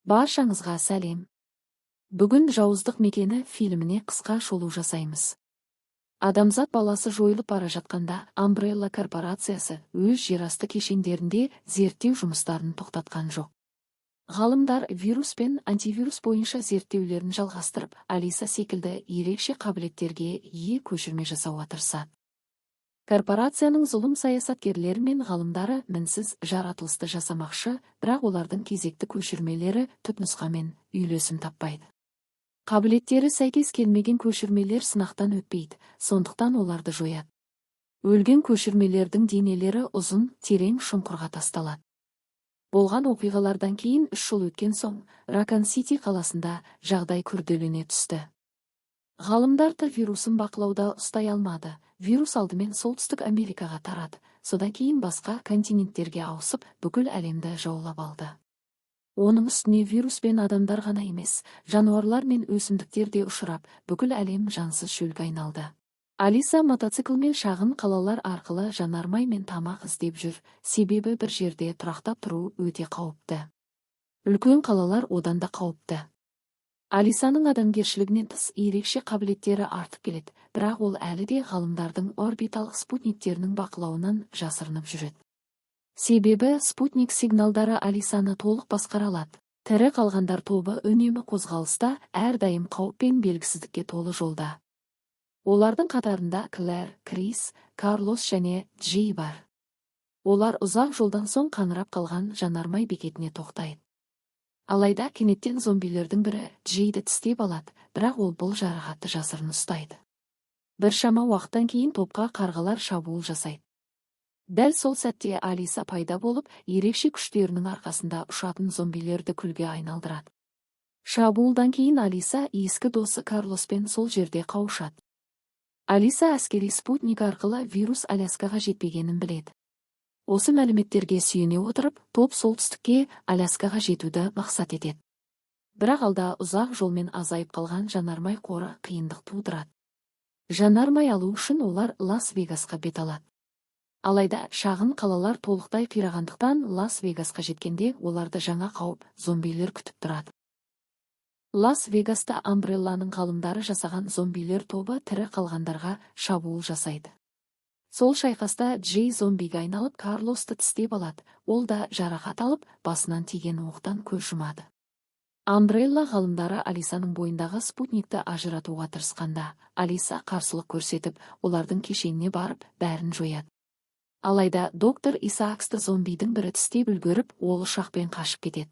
Баршаңызға сәлем! Бүгін «Жауыздық мекені» фильміне қысқа шолу жасаймыз. Адамзат баласы жойылып бара жатқанда, Umbrella корпорациясы өз жерасты кешендерінде зерттеу жұмыстарын тоқтатқан жоқ. Ғалымдар вирус пен антивирус бойынша зерттеулерін жалғастырып, Алиса секілді ерекше қабілеттерге ие көшірме жасауға тырысады. Корпорацияның зұлым саясаткерлері мен ғалымдары мінсіз жаратылысты жасамақшы, бірақ олардың кезекті көшірмелері түпнұсқамен үйлесім таппайды. Қабілеттері сәйкес келмеген көшірмелер сынақтан өтпейді, сондықтан оларды жояды. Өлген көшірмелердің денелері ұзын, терең шұңқырға тасталады. Болған оқиғалардан кейін 3 жыл өткен соң, Ракун Сити қаласында жағдай күрделене түсті. Ғалымдар Т вирусын бақылауда ұстай алмады. Вирус алдымен Солтүстік Америкаға тарады, содан кейін басқа континенттерге ауысып, бүкіл әлемді жаулап алды. Оның үстіне вируспен адамдар ғана емес, жануарлар мен өсімдіктер де ұшырап, бүкіл әлем жансыз шөлге айналды. Алиса мотоциклмен шағын қалалар арқылы жанармай мен тамақ іздеп жүр, себебі бір жерде тұрақтап тұру өте қауіпті. Үлкен қалалар одан да қауіпті. Алисаның адамгершілігінен тыс ерекше қабілеттері артып келеді, бірақ ол әлі де ғалымдардың орбиталық спутниктерінің бақылауынан жасырынып жүреді. Себебі спутник сигналдары Алисаны толық басқара алады. Тірі қалғандар тобы үнемі қозғалыста, әрдайым қауіп пен белгісіздікке толы жолда. Олардың қатарында Клэр, Крис, Карлос және Джей бар. Олар ұзақ жолдан соң қаңырап қалған жанармай бекетіне тоқтайды. Алайда кенеттен зомбилердің бірі Джейді тістеп алады, бірақ ол бұл жарақатты жасырын ұстайды. Біршама уақыттан кейін топқа қарғалар шабуыл жасайды. Дәл сол сәтте Алиса пайда болып, ерекше күштерінің арқасында ұшатын зомбилерді күлге айналдырады. Шабуылдан кейін Алиса ескі досы Карлоспен сол жерде қауышады. Алиса әскери спутник арқылы вирус Аляскаға жетпегенін біледі. Осы мәліметтерге сүйене отырып, топ солтүстікке, Аляскаға жетуді мақсат етеді. Бірақ алда ұзақ жолмен азайып қалған жанармай қоры қиындық тудырады. Жанармай алу үшін олар Лас-Вегасқа бет алады. Алайда шағын қалалар толықтай қирағандықтан, Лас-Вегасқа жеткенде оларды жаңа қауіп — зомбилер күтіп тұрады. Лас-Вегаста Амбрелланың ғалымдары жасаған зомбилер тобы тірі қалғандарға шабуыл жасайды. Сол шайқаста Джей зомбиге айналып, Карлосты тістеп алады, ол да жарақат алып, басынан тиген оқтан көз жұмады. Амбрелла ғалымдары Алисаның бойындағы спутникті ажыратуға тырысқанда, Алиса қарсылық көрсетіп, олардың кешеніне барып, бәрін жояды. Алайда доктор Исааксты зомбидің бірі тістеп үлгеріп, ол ұшақпен қашып кетеді.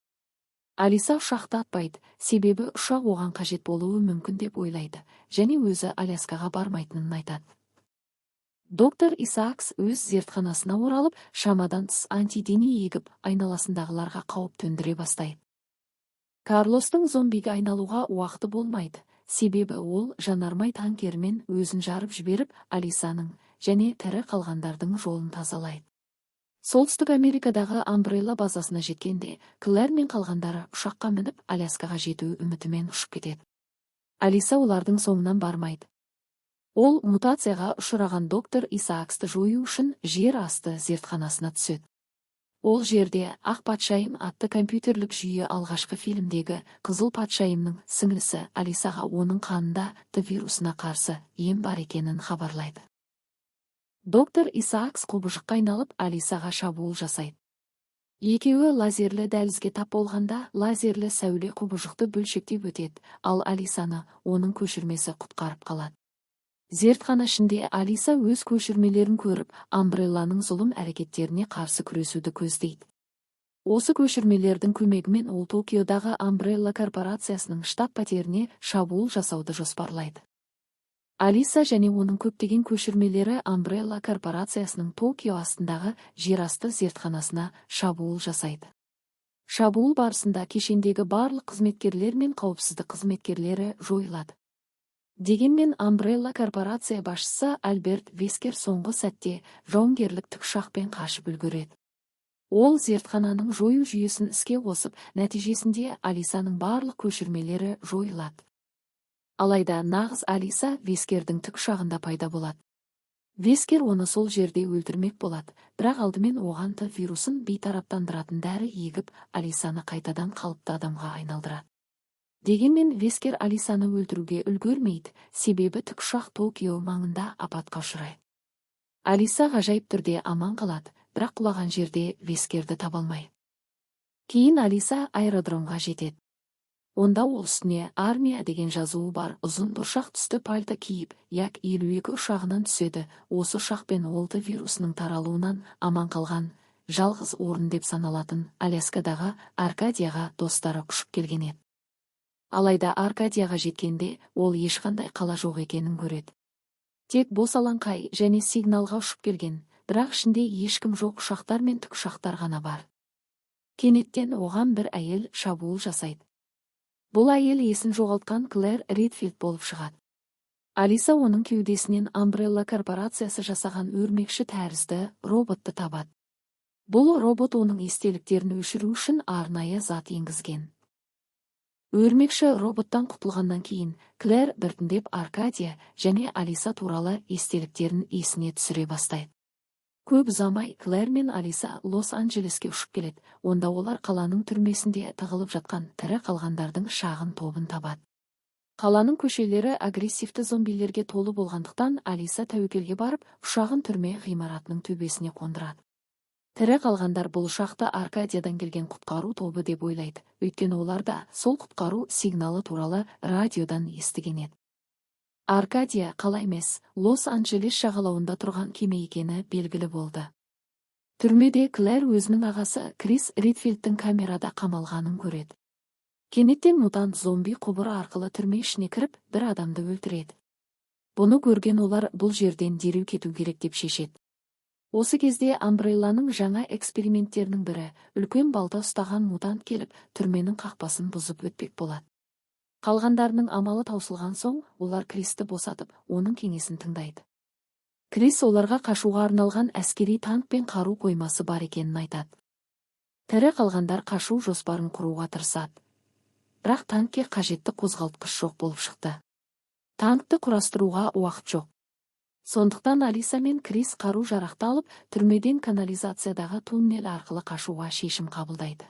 Алиса ұшақты атпайды, себебі ұшақ оған қажет болуы мүмкін деп ойлайды және өзі Аляскаға бармайтынын айтады. Доктор Исаакс өз зертханасына оралып, шамадан тыс антидене егіп, айналасындағыларға қауіп төндіре бастайды. Карлостың зомбиге айналуға уақыты болмайды, себебі ол жанармай танкерімен өзін жарып жіберіп, Алисаның және тірі қалғандардың жолын тазалайды. Солтүстік Америкадағы Амбрелла базасына жеткенде, Клэр мен қалғандары ұшаққа мініп, Аляскаға жету үмітімен ұшып кетеді. Алиса олардың соңынан бармайды. Ол мутацияға ұшыраған доктор Исааксты жою үшін жер асты зертханасына түседі. Ол жерде Ақ патшайым атты компьютерлік жүйе алғашқы фильмдегі Қызыл патшайымның сіңлісі Алисаға оның қанында Т вирусына қарсы ем бар екенін хабарлайды. Доктор Исаакс құбыжыққа айналып, Алисаға шабуыл жасайды. Екеуі лазерлі дәлізге тап болғанда, лазерлі сәуле құбыжықты бөлшектеп өтеді, ал Алисаны оның көшірмесі құтқарып қалады. Зертхана ішінде Алиса өз көшірмелерін көріп, Амбрелланың зұлым әрекеттеріне қарсы күресуді көздейді. Осы көшірмелердің көмегімен ол Токиодағы Амбрелла корпорациясының штаб пәтеріне шабуыл жасауды жоспарлайды. Алиса және оның көптеген көшірмелері Амбрелла корпорациясының Токио астындағы жерасты зертханасына шабуыл жасайды. Шабуыл барысында кешендегі барлық қызметкерлер мен қауіпсіздік қызметкерлері жойылады. Дегенмен Амбрелла корпорация басшысы Альберт Вескер соңғы сәтте жауынгерлік тікұшақпен қашып үлгереді. Ол зертхананың жою жүйесін іске қосып, нәтижесінде Алисаның барлық көшірмелері жойылады. Алайда нағыз Алиса Вескердің тікұшағында пайда болады. Вескер оны сол жерде өлтірмек болады, бірақ алдымен оған Т вирусын бейтараптандыратын дәрі егіп, Алисаны қайтадан қалыпты адамға айналдырады. Дегенмен Вескер Алисаны өлтіруге үлгермейді, себебі тікұшақ Токио маңында апатқа ұшырайды. Алиса ғажайып түрде аман қалады, бірақ құлаған жерде Вескерді таба алмайды. Кейін Алиса аэродромға жетеді. Онда ол үстіне «Армия» деген жазуы бар ұзын бұршақ түсті пальто киіп, Як 52 ұшағынан түседі. Осы ұшақпен ол Т вирусының таралуынан аман қалған жалғыз орын деп саналатын Аляскадағы Аркадияға достары ұшып келген еді. Алайда Аркадияға жеткенде ол ешқандай қала жоқ екенін көреді. Тек бос алаңқай және сигналға ұшып келген, бірақ ішінде ешкім жоқ ұшақтар мен тікұшақтар ғана бар. Кенеттен оған бір әйел шабуыл жасайды. Бұл әйел есін жоғалтқан Клэр Редфилд болып шығады. Алиса оның кеудесінен Umbrella корпорациясы жасаған өрмекші тәрізді роботты табады. Бұл робот оның естеліктерін өшіру үшін арнайы зат енгізген. Өрмекші роботтан құтылғаннан кейін Клэр біртіндеп Аркадия және Алиса туралы естеліктерін есіне түсіре бастайды. Көп ұзамай Клэр мен Алиса Лос-Анджелеске ұшып келеді. Онда олар қаланың түрмесінде тығылып жатқан тірі қалғандардың шағын тобын табады. Қаланың көшелері агрессивті зомбилерге толы болғандықтан, Алиса тәуекелге барып, ұшағын түрме ғимаратының төбесіне қондырады. Тірі қалғандар бұл ұшақты Аркадиядан келген құтқару тобы деп ойлайды, өйткені олар да сол құтқару сигналы туралы радиодан естіген еді. Аркадия қала емес, Лос-Анджелес жағалауында тұрған кеме екені белгілі болды. Түрмеде Клэр өзінің ағасы Крис Редфилдтің камерада қамалғанын көреді. Кенеттен мутант зомби құбыр арқылы түрме ішіне кіріп, бір адамды өлтіреді. Бұны көрген олар бұл жерден дереу кету керек деп шешеді. Осы кезде Амбрелланың жаңа эксперименттерінің бірі, үлкен балта ұстаған мутант келіп, түрменің қақпасын бұзып өтпек болады. Қалғандарының амалы таусылған соң, олар Кристі босатып, оның кеңесін тыңдайды. Крис оларға қашуға арналған әскери танк пен қару қоймасы бар екенін айтады. Тірі қалғандар қашу жоспарын құруға тырысады. Бірақ танкке қажетті қозғалтқыш жоқ болып шықты. Танкті құрастыруға уақыт жоқ. Сондықтан Алиса мен Крис қару жарақты алып, түрмеден канализациядағы туннель арқылы қашуға шешім қабылдайды.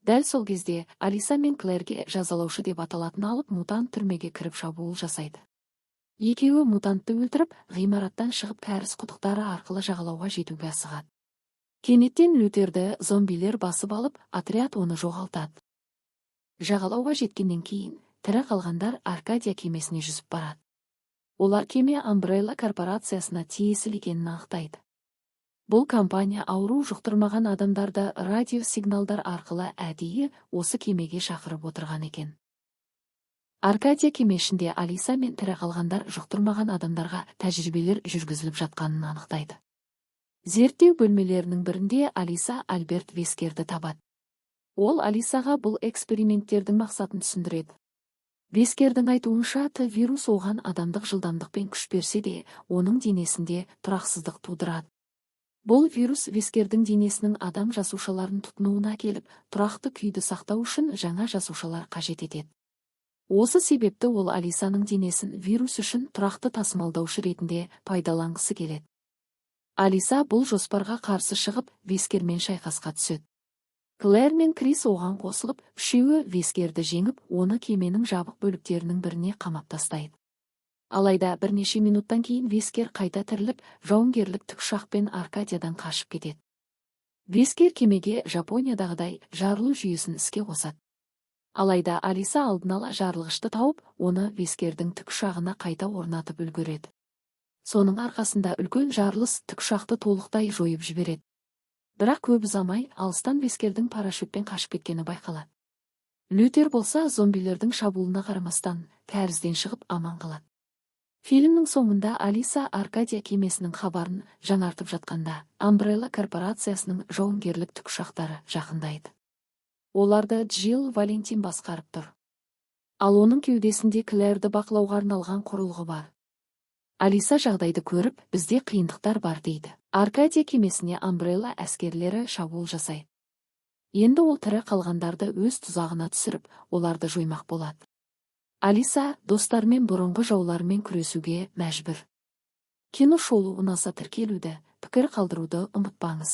Дәл сол кезде Алиса мен Клэрге жазалаушы деп аталатын алып мутант түрмеге кіріп шабуыл жасайды. Екеуі мутантты өлтіріп, ғимараттан шығып, кәріз құдықтары арқылы жағалауға жетуге асығады. Кенеттен Лютерді зомбилер басып алып, отряд оны жоғалтады. Жағалауға жеткеннен кейін тірі қалғандар Аркадия кемесіне жүзіп барады. Олар кеме Umbrella корпорациясына тиесілі екенін анықтайды. Бұл компания ауру жұқтырмаған адамдарды радиосигналдар арқылы әдейі осы кемеге шақырып отырған екен. Аркадия кеме ішінде Алиса мен тірі қалғандар жұқтырмаған адамдарға тәжірибелер жүргізіліп жатқанын анықтайды. Зерттеу бөлмелерінің бірінде Алиса Альберт Вескерді табады. Ол Алисаға бұл эксперименттердің мақсатын түсіндіреді. Вескердің айтуынша, Т вирус оған адамдық жылдамдықпен күш берсе де, оның денесінде тұрақсыздық тудырады. Бұл вирус Вескердің денесінің адам жасушаларын тұтынуына әкеліп, тұрақты күйді сақтау үшін жаңа жасушалар қажет етеді. Осы себепті ол Алисаның денесін вирус үшін тұрақты тасымалдаушы ретінде пайдаланғысы келеді. Алиса бұл жоспарға қарсы шығып, Вескермен шайқасқа түседі. Клэр мен Крис оған қосылып, үшеуі Вескерді жеңіп, оны кеменің жабық бөліктерінің біріне қамап тастайды. Алайда бірнеше минуттан кейін Вескер қайта тіріліп, жауынгерлік тікұшақпен Аркадиядан қашып кетеді. Вескер кемеге Жапониядағыдай жарылу жүйесін іске қосады. Алайда Алиса алдын ала жарылғышты тауып, оны Вескердің тікұшағына қайта орнатып үлгереді. Соның арқасында үлкен жарылыс тікұшақты толықтай жойып жібереді. Бірақ көп ұзамай алыстан Вескердің парашютпен қашып кеткені байқалады. Лютер болса, зомбилердің шабуылына қарамастан, кәрізден шығып аман қалады. Фильмнің соңында Алиса Аркадия кемесінің хабарын жаңартып жатқанда, Umbrella корпорациясының жауынгерлік тікұшақтары жақындайды. Оларды Джилл Валентин басқарып тұр. Ал оның кеудесінде Клэрді бақылауға арналған құрылғы бар. Алиса жағдайды көріп, бізде қиындықтар бар дейді. Аркадия кемесіне Umbrella әскерлері шабуыл жасайды. Енді ол тірі қалғандарды өз тұзағына түсіріп, оларды жоймақ болады. Алиса достарымен бұрынғы жауларымен күресуге мәжбүр. Кино шолу ұнаса, тіркелуді, пікір қалдыруды ұмытпаңыз.